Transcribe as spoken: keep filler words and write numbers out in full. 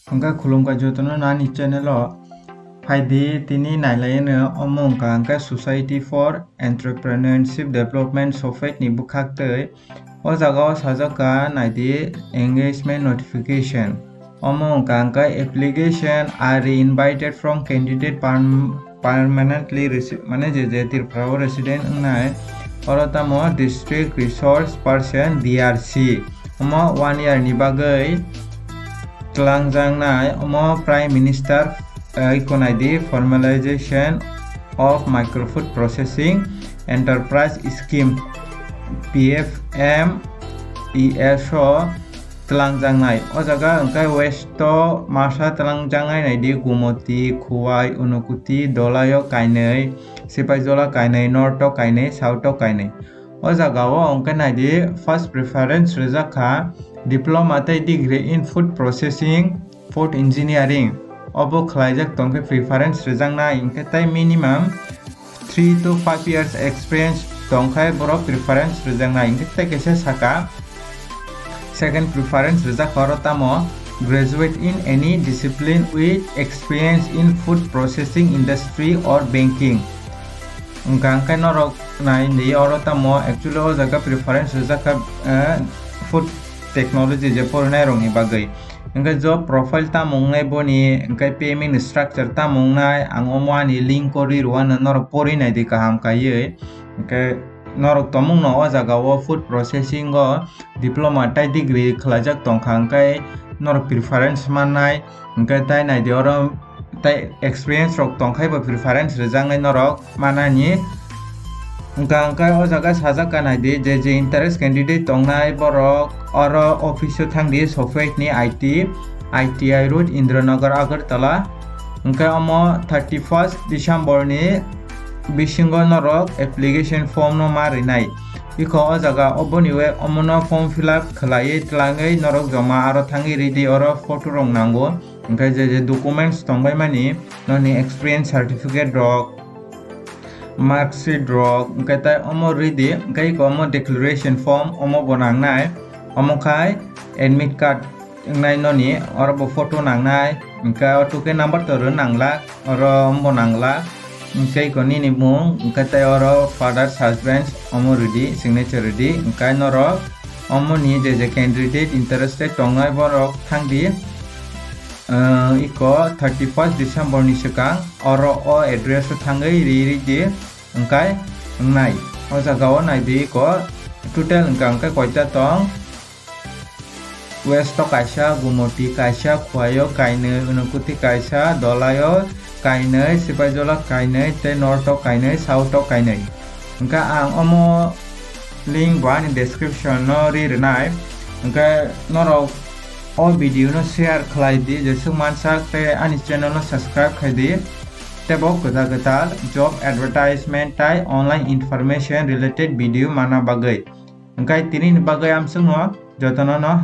Hwnkhe khulumkha jotono ani channel o. Phaidi tini nailaino omo wngkha hwnkhe Society for Entrepreneurship Development Sofet ni bwkhak twi. O jaga o sajak kha naidi engagement notification. Omo wngkha hwnkhe application are invited from candidate perm-, permanently resi-, mane je je Tripura o resident wngnai. Oro tamo district resource person D R C. Omo one year ni bagwi twlangjaknai, omo Prime Minister, eh, iko naidi Formalization of Microfood Processing Enterprise Scheme, P F M E S o twlangjaknai. O jaga hwnkhe west o masa twlangjaknai naidi Gumoti, Khowai, Unakoti, Dholai o kainwi, Sipaijola kainwi, north o kainwi, south o kainwi. O jaga o hwnkhe naidi first preference rijak kha diploma tei degree in food processing, food engineering. Obo khlaijak tongkhe preference rijaknai hwnkhe tei minimum three to five years experience tongkhai borok preference rijaknai hwnkhe tei kaisa saka second preference rijak oro tamo graduate in any discipline with experience in food processing industry or banking. Hwnkha hwnkhe norok nai di oro tamo actually o jaga preference rijak kha, eh, food technology je porinai rokni bagwi. Hwnkhe job profile tamo wngnai boni, hwnkhe payment structure tamo wngnai, ang omo ani link o ri rwano norok pori nai di kaham kaiwi. Hwnkhe norok tongmung no o jaga o food processing o diploma tei degree khlaijak tongkha, hwnkhe norok preference mannai, hwnkhe tei nai di oro tei experience rok tongkhai bo preference rijaknai norok manani. Hwnkha hwnkhe o jaga sajak kha nai di, je je interest candidate tongnai borok oro office o thang di, Sofet ni I T, I T I Road, Indranagar, Agartala. Hwnkhe omo thirty first December ni bisingo norok application form no ma rinai. Iko o jaga oboni we omono form fill up khlaiwi twlangwi norok joma aro thangwi ridi, oro photo rok nango. Hwnkhe je je documents tongbaimani, noni experience certificate rok, mark sheet rok, hwnkhe tei omo ridi, hwnkhe iko omo declaration form omo bo nangnai, omo khai admit card wngnai noni, oro bo photo nangnai, hwnkhe o two K number to rw nanglak, oro omo bo nanglak, hwnkhe iko nini mung, hwnkhe tei oro father's husband's omo ridi, signature ridi, hwnkhe norok omo ni je je candidate interested tongnai borok thang di, ah, iko thirty first December ni swkang oro o address o thangwi ri ri di, hwnkhe wngnai. O jaga o nai di iko total hwnkha hwnkhe koita tong. West o kaisa, Gumoti kaisa, Khowai o kainwi, Unakoti kaisa, Dholai o kainwi, Sipaijola kainwi, tei North o kainwi, South o kainwi. Hwnkhe ang omo link bo ani description no ri rwnai. Hwnkhe norok o video no share khlai di, jeswk mansak, tei ani channel no subscribe khai di. Tei bo kwtal kwtal job advertisement tei online information related video mana bagwi. Hwnkhe tini ni bagwi amswkno jotono no